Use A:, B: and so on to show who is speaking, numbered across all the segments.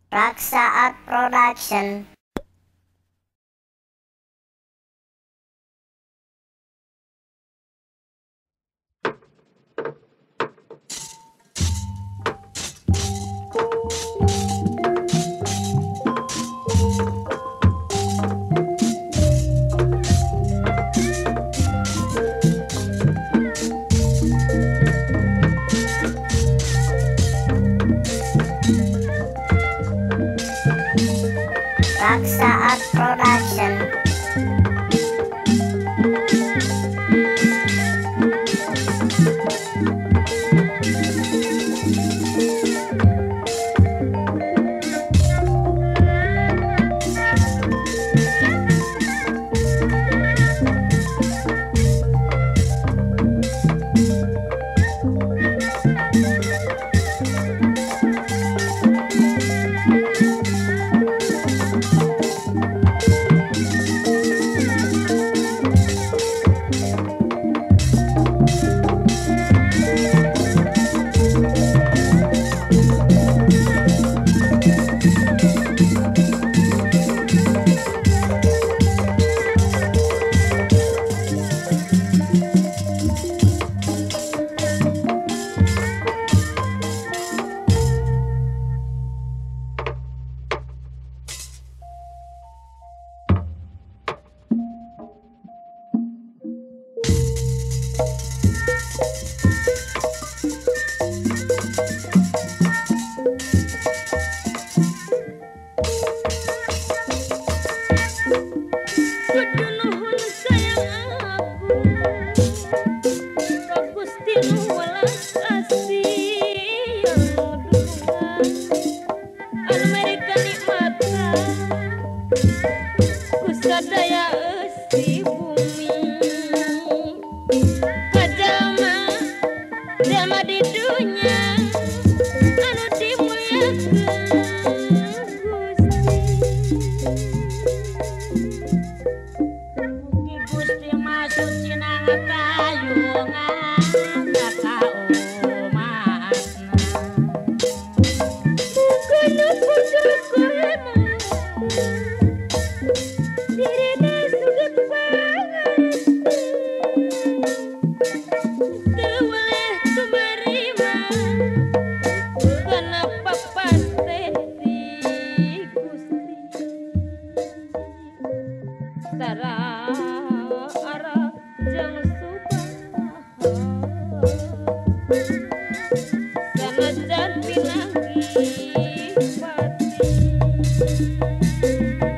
A: Raksa Art Production. Raksa Art Production.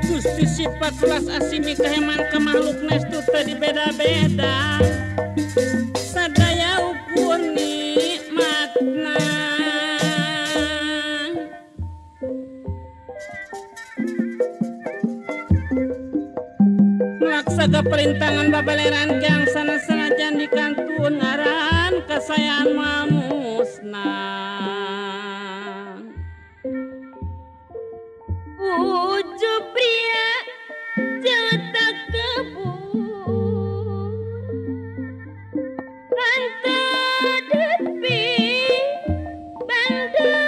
B: Gusti sifat welas asih mikaheman ka makhluk nestu teu dibeda-beda, sadaya ukur nikmatna. Nglaksaga perintangan babaleran kang sana-sanajan dikantun ngaran kasayaan mamusna.
C: Ujub pria jangan kebur antadepi bandarasi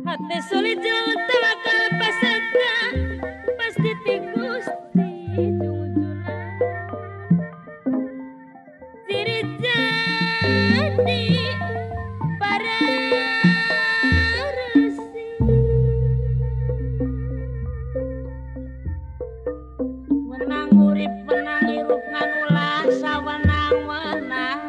C: hati sulit jangan tawakal pasaka pasti ti Gusti jungjungan ciri jadi para resi.
B: Wenang urip wenang hirup ngan ulah sawenang-wenang,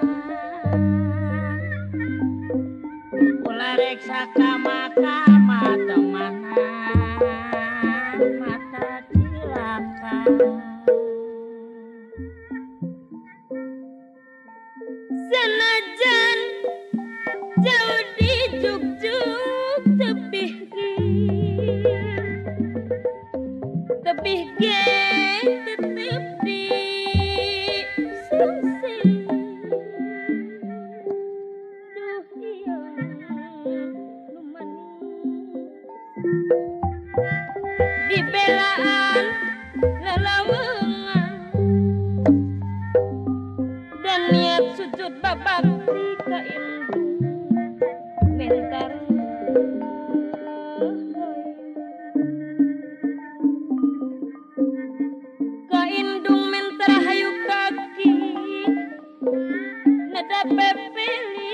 B: ulah rek sakama-kama temanan mata cilaka.
C: Sanajan Maksud babakti ka indung mentara ka indung mentara hayu kaki nada pepeli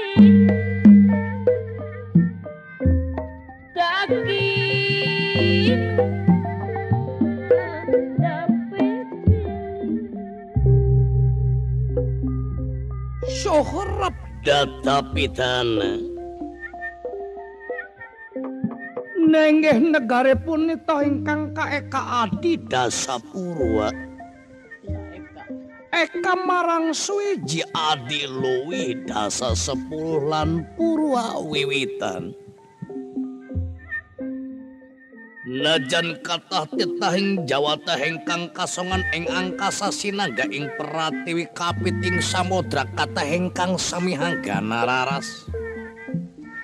C: kaki nada pepeli.
D: Sohrab data pitana nenggih negare punita ingkang kaeka adi dasa purwa eka marang suwiji adi luwih dasa 10 lan purwa wiwitan. Najan kathah titahing jawata ingkang kasongan ing angkasa sinangga ing pratiwi kapit ing samodra kathah ingkang sami hanggana raras.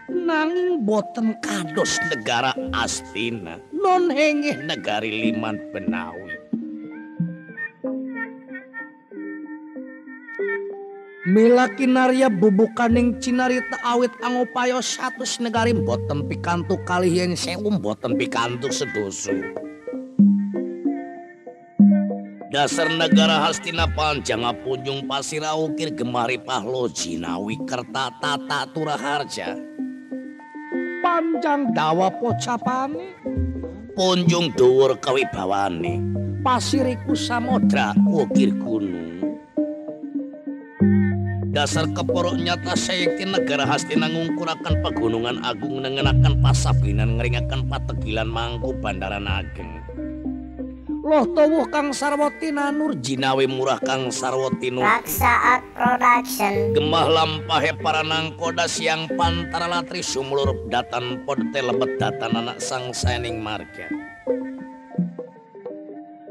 D: Nanging boten kados negara Astina non hengih negari Liman Benawi. Mila kinarya bubukaning cinarita awit angupaya 100 negari boten pikantuk kalih yen sewu boten pikantuk sedoso. Dasar negara Hastina panjang punjung pasir ukir gemari pahlo jinawi kerta tata turaharja. Panjang dawa pocapane punjung dhuwur kawibawane pasiriku samodra ukir gunung. Dasar keporok nyata sayekti negara Hastina ngungkuraken pegunungan agung nengenaken pasabinan ngeringaken pategilan mangku bandaran ageng. Loh tuwuh kang sarwa tinanur jinawi murah kang sarwa tinur.
A: Raksa Art Production.
D: Gemah lampahe para nangkoda siang pantara latri sumlur datan podte lebet datan anak sang saening marga.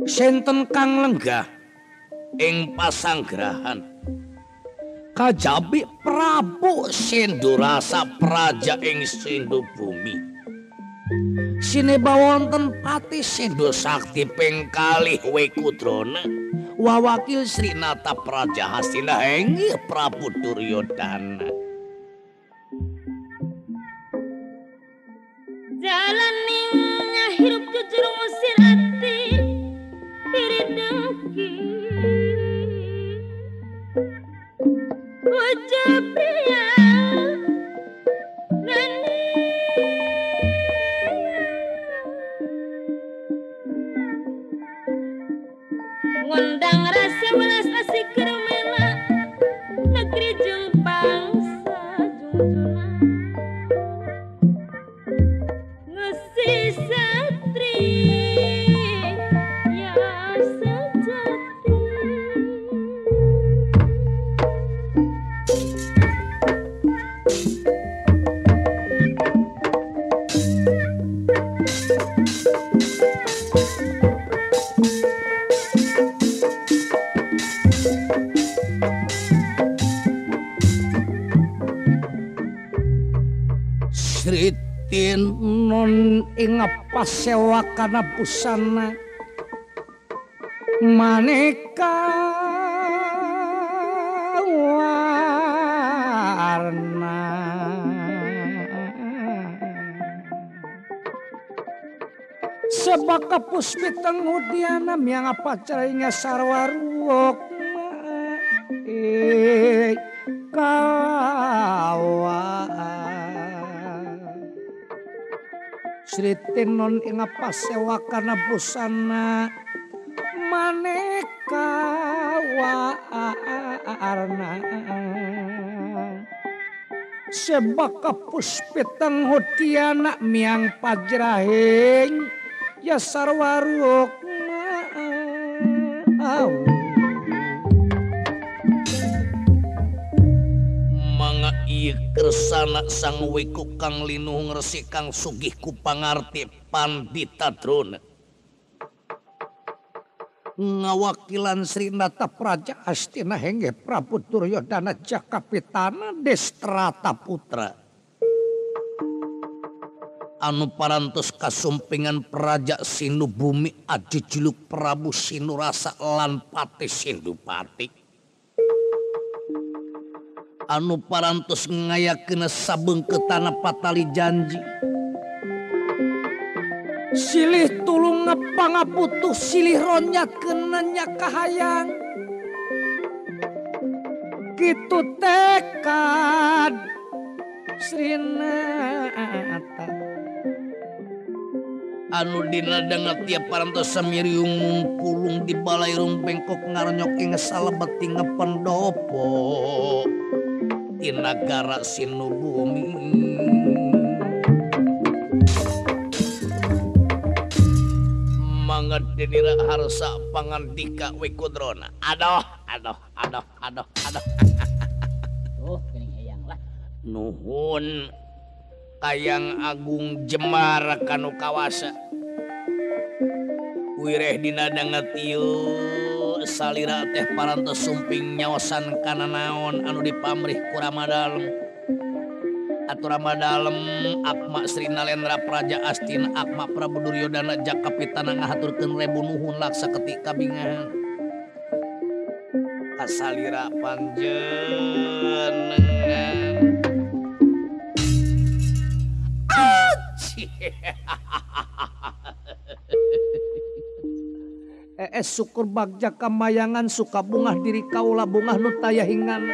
D: Senten kang lenggah ing pasanggrahan kajabi Prabu Sindurasa praja ing Sindu bumi. Sineba wonten pati Sindu Sakti ping kalih Wekudrana wawakil Sri Nata Praja Hastina inggih Prabu Duryodana.
C: Jalaning hirup jujur ngusir ati iri dengki wajah pria nani ngundang rasa welas asih kermela negeri jeung bangsa junjungan ngesi satri ya sejati.
D: Sritinon ing pasewakana busana maneka warna sebaka puspiteng hudiana miang apacara ing sarwa ruwok kawa. Sritinon ing pasewakana busana maneka warna sebaka puspiteng hudiana miang pajrahing ya sarwa rukma. Manga ieu kersana sang wiku kang linuh ngresik kang sugih ku pangarti pandita Drona ngawakilan Sri Nata Praja Astina hengge Prabu Duryodana Jakapitana Destrata Putra anu parantos kasumpingan Praja Sindu Bumi adi juluk Prabu Sinurasa lan Pati Sindupati. Anu parantos ngayakeun sabeungkeutana patali janji. Silih tulung ngapangabutuh silih ronyatkeun nya kahayang. Kitu tekad Srinata. Anu dina dangat tiap parantos samiriung mungkulung di balairung bengkok ngaronyok ing salebeting pendopo di nagara Sinubumi. Mangat dinira harsa pangandika Wikudrona. Aduh, aduh, aduh, aduh, aduh.
B: Oh, geuning hayang lah.
D: Nuhun Kayang Agung Jemar kanu kawasa. Wireh dina danget ieu salira teh parantos sumping nyaosan kana naon anu dipamrih ku Rama Dalem. Atuh Rama Dalem Akma Sri Nalendra Praja Astina Akma Prabu Duryodana Jakapitana ngahaturkeun rebu nuhun laksa ketik kabingahan. Kasalira panjenengan. Syukur bagja kamayangan suka bungah diri kaula bungah nu tayahingan.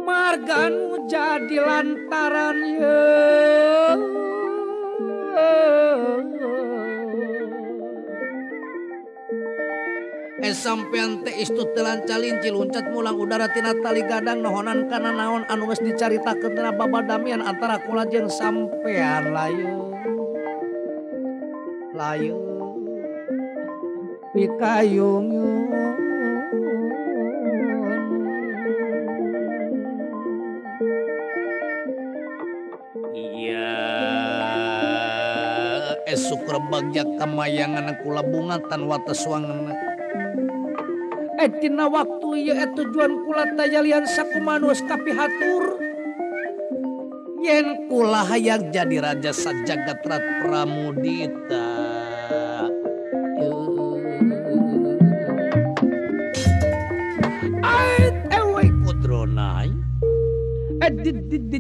D: Marga nu jadi lantaran ye. Sampean teh istu telan calinci luncat mulang udara tina tali gadang nohonan kana naon anu geus dicaritakeun tina babadamian antara kula jeung sampean layu. Layu pikayung iya esuk rebagja kamayangan kula bunga tan wates wangena. Tina waktu ieu tujuan kula tayalian sakumaha kapihatur yen kula hayang jadi raja sajagat rat Pramudita. Ait ewe kudronai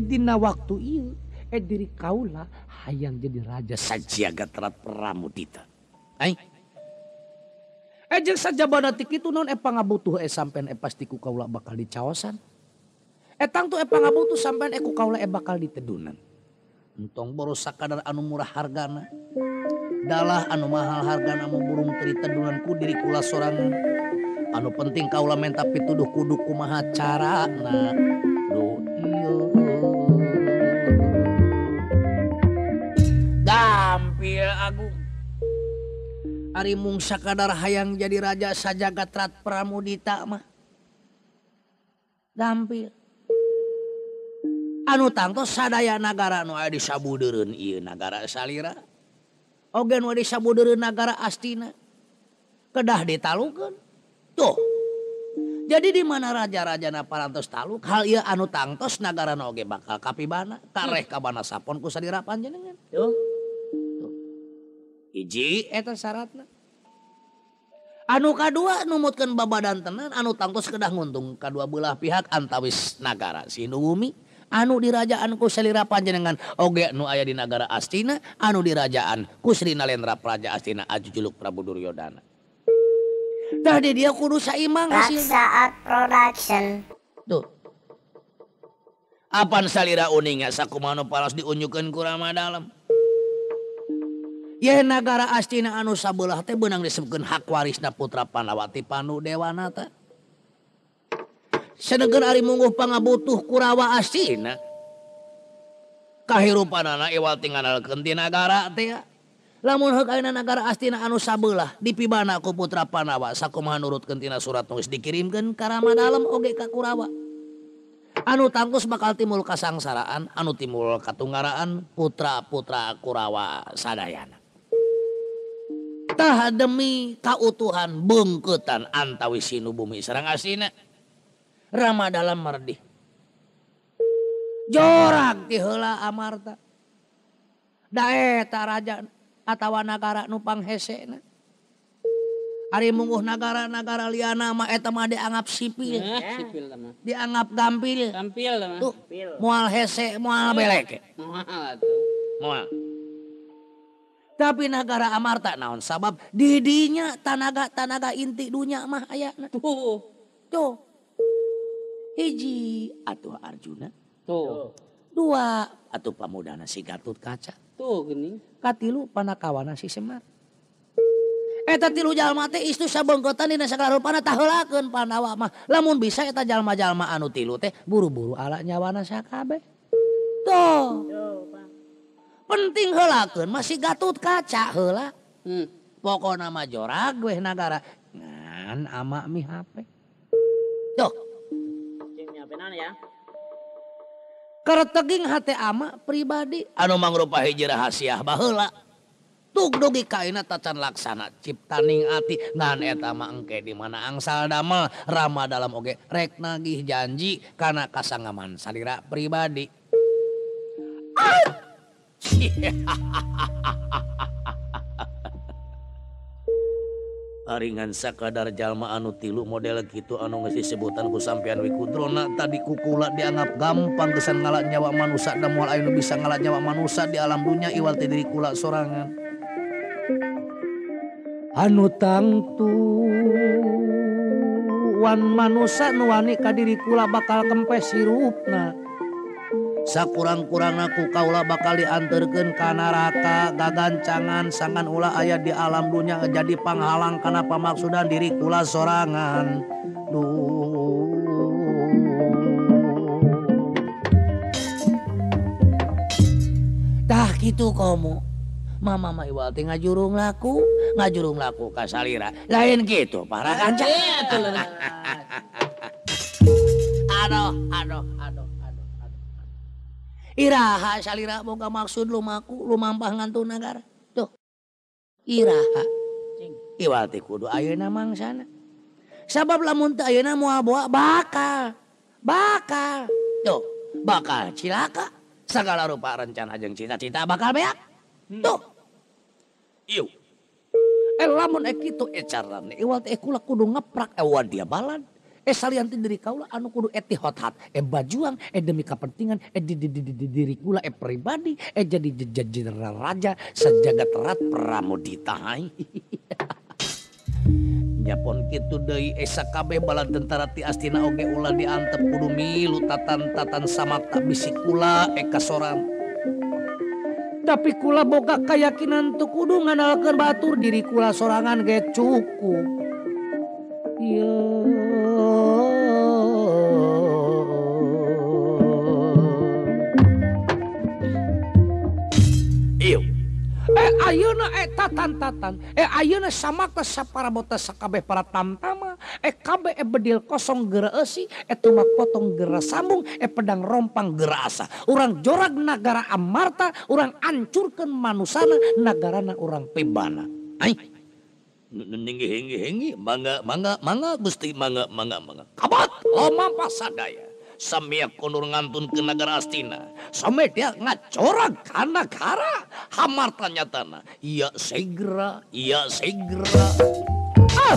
D: dina waktu ieu diri kaula hayang jadi raja sajagat rat Pramudita. Ai jeung sajabana ti kitu naon pangabutuh sampean pasti ku kaula bakal dicaosan. Tangtu pangabutuh sampean ku kaula bakal ditedunan. Entong boros sakadar anu murah hargana. Dalah anu mahal hargana mu burung teri tedunan ku diri kula sorangan. Anu penting kaula menta pituduh kudu kumaha carana. Duh ieu. Gampil agung. Ari mung sakadar hayang jadi raja sajagat rat Pramudita mah. Gampil. Anu tangtos sadaya nagara nu aya di sabudeureun ieu nagara salira. Oge nu aya di sabudeureun nagara Astina. Kedah ditalukeun. Tuh. Jadi di mana raja-rajana parantos taluk hal ieu anu tangtos nagara nu oge bakal kapibana, kareh kabana sapon ku salira panjenengan. Tuh. Hiji eta syaratna. Anu kadua numutkeun babadantenan anu tangtos kedah nguntung kadua belah pihak antawis nagara Sinubumi anu dirajaan ku salira panjenengan oge nu aya di nagara Astina anu dirajaan ku Sri Nalendra Praja Astina ajujuluk Prabu Duryodana. Tah di dia kudu saimang hasilna.
A: Saat Production.
D: Tuh. Apan salira uninga sakumaha nu paras diunjukkeun ku Rama Dalem. Ye nagara Astina anu sabelah teh beunang disebutkeun hak warisna putra Panawati Pandu Dewanata. Sedengkeun ari mungguh pangabutuh Kurawa Astina. Kahirupanana iwal ti ngandalkeun ti nagara teh. Lamun heuk ayeuna nagara Astina anu sabelah dipibana ku putra Pandawa sakumaha nurutkeun tina surat nu geus dikirimkeun ka Rama Dalem oge ka Kurawa. Anu tangtus bakal timbul kasangsaraan, anu timbul katunggaraan putra-putra Kurawa sadayana. Tah demi kautuhan beungkeutan antawis Sinubumi sareng Astina. Rama Dalem merdih. Jorag ti heula amarta. Da eta raja atawa nagara nu panghesena. Ari mungguh nagara-nagara liana mah eta mah dianggap sipil.
B: Sipil mah.
D: Dianggap gampil.
B: Gampil mah.
D: Tuh, moal hese, moal belek.
B: Moal atuh.
D: Moal. Tapi nagara Amarta naon sabab didinya tanaga-tanaga inti dunya mah ayana.
B: Tuh.
D: Tuh. Hiji atuh Arjuna.
B: Tuh.
D: Dua atuh pamudana si Gatot Kaca.
B: Tuh geuning.
D: Katilu panakawana si Semar. Eta tilu jalma teh istu sabeungkeutan dina sagala rupana taheulakeun Pandawa mah. Lamun bisa eta jalma-jalma anu tilu teh buru-buru ala nyawana sakabeh. Tuh. Penting heulakeun mah si Gatot Kaca heula. Pokona mah jorag weh nagara ngan ama mi HP. Tuh.
B: Cing nyapenan ya.
D: Kereteging hate ama pribadi anu mangrupa hiji rahasia baheula. Tuk dugi kaina tacan laksana ciptaning ati ngan eta mah engke di mana angsal damel rama dalam oge rek nagih janji kana kasangaman salira pribadi. Aringan sakadar jalma anu tilu model kitu anu geus disebutan ku sampean Wikudrona tadi kukula dianggap gampang kesan ngala nyawa manusa da moal aya nu bisa ngala nyawa manusa di alam dunya iwal teh diri kula sorangan. Anu tangtuan manusa nu wani ka diri kula bakal kempes hirupna. Sakurang-kurangna ku kaula bakal dianterkeun ka neraka gagancangan sangan ulah aya di alam dunya jadi panghalang kana pamaksudan diri kula sorangan. Duh. Tah kitu komo. Mama mah iwal teh ngajurung laku ka salira. Lain kitu para kanca. Aduh, aduh, aduh. Iraha salira boga maksud lumaku lumampah ngantu nagara. Tuh. Iraha. Iwal teh kudu ayeuna mangsana. Sabab lamun teu ayeuna moal boa bakal. Bakal. Tuh, bakal cilaka. Sagala rupa rencana jeung cita-cita bakal beak. Tuh. Ieu. Lamun kitu carane iwal teh kula kudu ngeprak dia balad. Salian ti diri kaula anu kudu eti hot-hat, bajuang, demi kepentingan, diri kula, pribadi, jadi jenderal raja sejagat rat pramudita. Nyapon kitu deui sakabeh bala tentara ti Astina oge ulah diantep kudu milu tatan-tatan samakta bisi kula kasoran. Tapi kula boga kayakinan teu kudu ngandalkeun batur diri kula sorangan ge cukup. Iyo. Ayeuna tatan-tatan, ayeuna samakta saparabota sakabeh para tamtama, kabeh bedil kosong geura eusi, tumak potong geura sambung, pedang rompang geura asa. Urang jorag nagara Amarta, urang ancurkeun manusana, nagarana urang pibana. Ai. Ninggi hinggi hinggi mangga mangga mangga Gusti mangga mangga mangga. Kabat lumampah sadaya. Samia konur ngantun ke nagara Astina. Samia ngacorag ka nagara Hamarta nyatana. Iya segera, iya segera. Ah.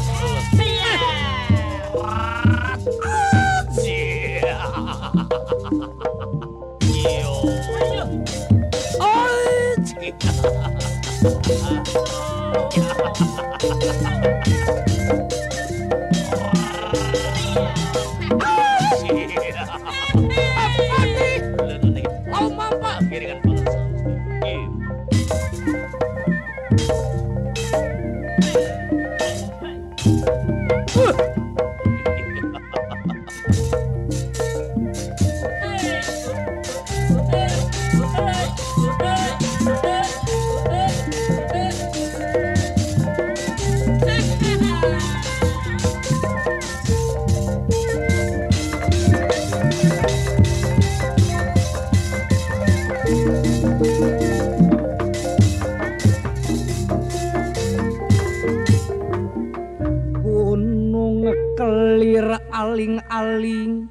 D: Aling-aling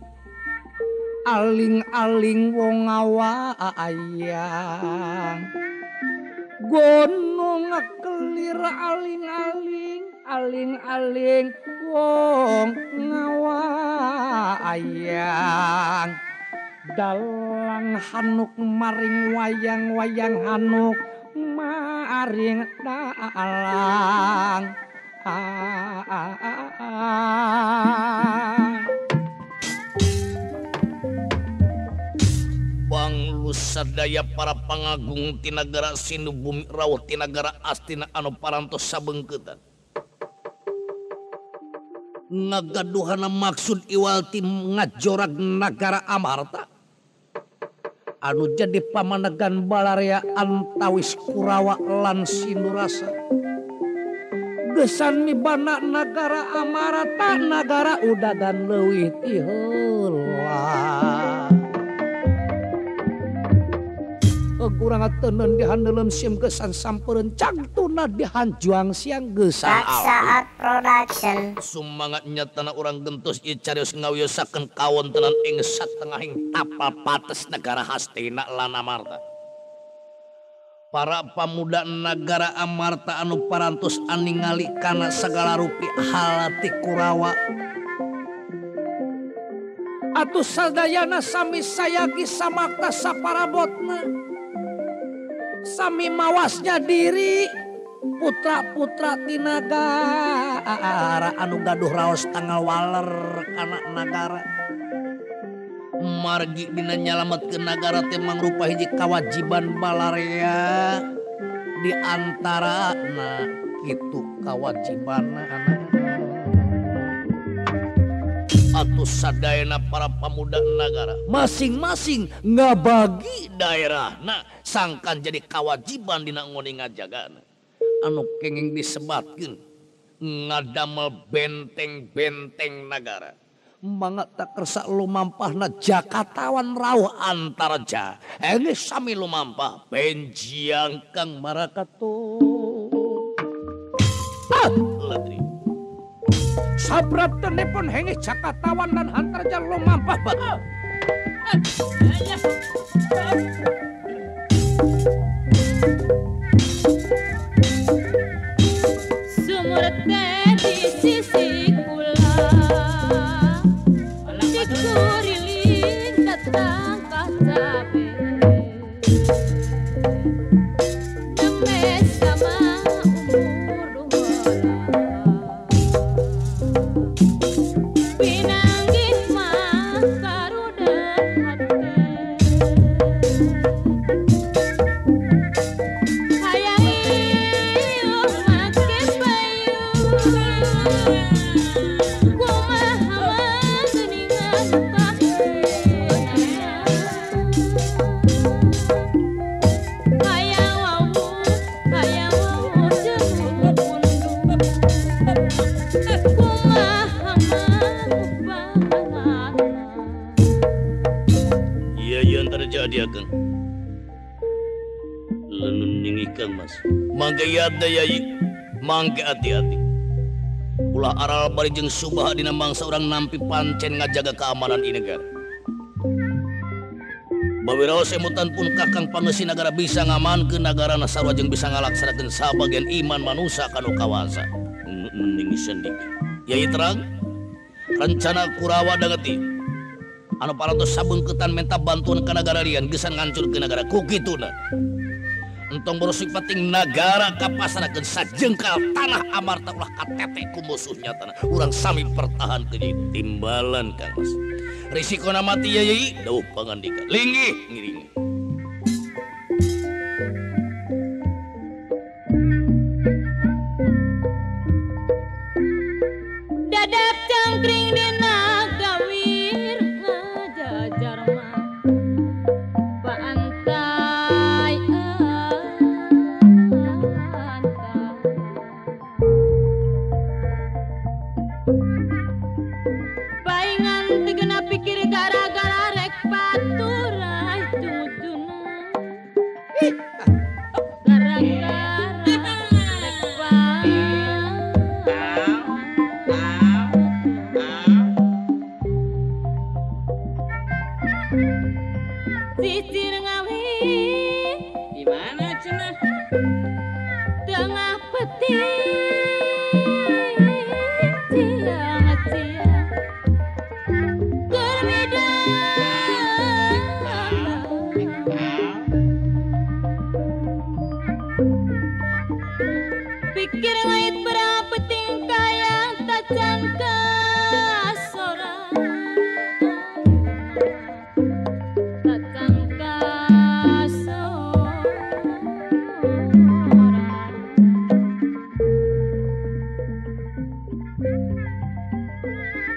D: aling-aling wong awayang gunung kelir aling-aling Aling-aling wong ngawayang dalang hanuk maring wayang wayang hanuk maring dalang.
E: Panglu sadaya para pangagung tinagara Sindu Bumi rawuh tinagara Astina anu parantos sabengkeutan ngagaduhana maksud iwal ti ngajorag nagara Amarta anu jadi pamanegan balarea antawis Kurawa lan Sindurasa gesan mibana nagara Amarta nagara udagan leuwih ti heula. Kurang teundeun dihandelem sim gesan sampereun cangtuna dihanjuang siang gesan
A: Saat Production.
E: Sumangat nyatana urang gentos ieu carios ngawiyosakeun kawontenan ing satengahing tapal pates negara Hastina lan Amarta. Para pamuda nagara Amarta anu parantos aningali kana sagala rupi halati Kurawa
D: atuh sadayana sami sayagi samakta saparabotna sami mawasnya diri putra-putra tinagara
E: anu gaduh raos tanggal waler kana nagara margi dina nyalametkeun nagara teh mangrupa hiji kawajiban balarea di antarana kitu kawajibanna atuh sadayana para pamuda nagara masing-masing ngabagi daerahna sangkan jadi kawajiban dina ngoni ngajagana anu kenging disebatkeun ngadamel benteng-benteng nagara mangga tak kersa lumampahna Jakatawan rawuh Antarja enggeus sami lumampah benjiang kang marakatu ledri
D: sabraptenipun hengih Jakatawan lan Antarja lumampah batu.
C: Sumur teh di sisi kula dikuriling datang ka cabe nembe sama umur pinanggih mah karudet hate hayang iuh make payu kumaha mah geuningan kaheunana hayang wawuh jeung pundung kumaha mah upahanana.
E: Iya iya terjadi akang lenun ningi kang mas mangga yada yai mangga hati-hati ulah aral bari jeung subah dina mangsa urang nampi pancen ngajaga keamanan di negara. Bawiraos emutan pun kakang pangeusi nagara bisa ngamankeun nagarana sarua jeung bisa ngalaksanakeun sabagian iman manusa kanu kawasa. Ningi sendiki yai terang rencana Kurawa dangeti anu parantos sabengkeutan menta bantuan ka nagara lian gesan ngancurkeun nagara ku kituna. Entong borosik pating nagara kapasanakeun sajengkal tanah Amarta ulah katete ku musuhnya tanah urang sami pertahankeun ieu timbalan Kang Mas. Risikona mati ya yai dawuh pangandika linggih ngiring.
C: Dadap cangkring dina gawir ngajajar mah paantai anta paingan tegena pikir gara-gara rek paturai cumujuna gara-gara rek cicir ngawi
B: di mana cenah
C: tengah peting. Pikir ngait berapa tingkah yang tak jangka sorang, tak jangka sorang.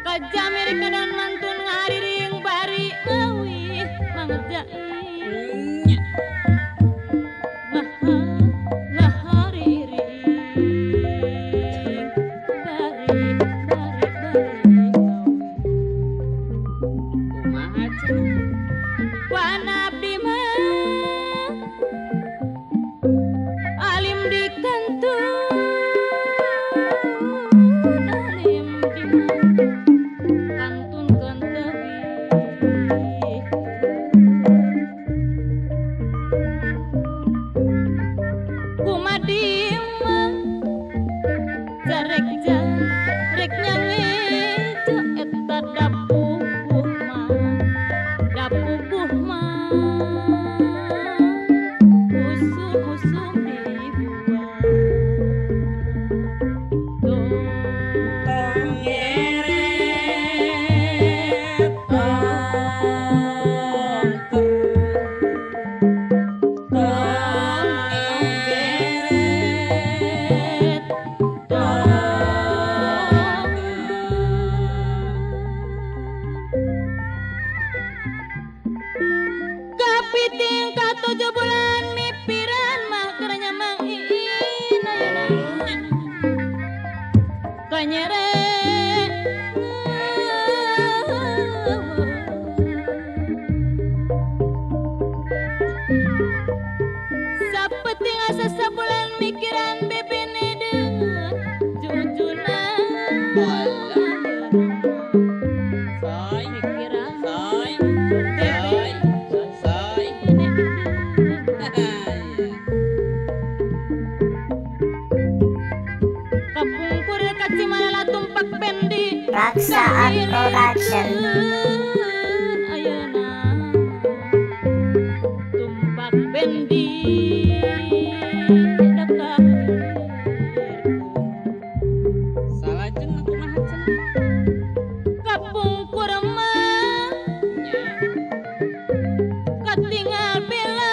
C: Kajamir kadan mantun ngariring bari ngawih mangerjain.
A: Raksaan Production.
C: Tumpak bendi
B: salajeng aku mah
C: kapungkur mah katingal bela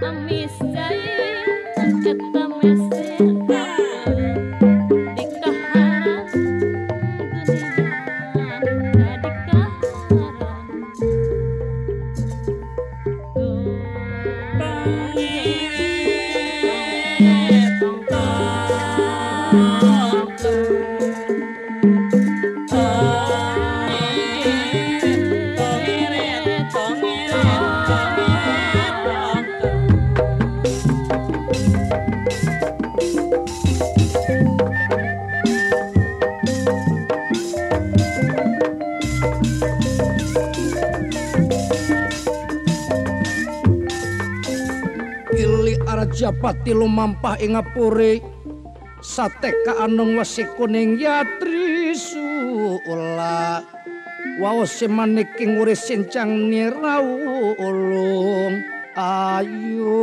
C: lami
D: Arjapati lumampah ing ngapure sateka anung wesi kuning yatri sula waose maniking uri sincang niraulung ayu.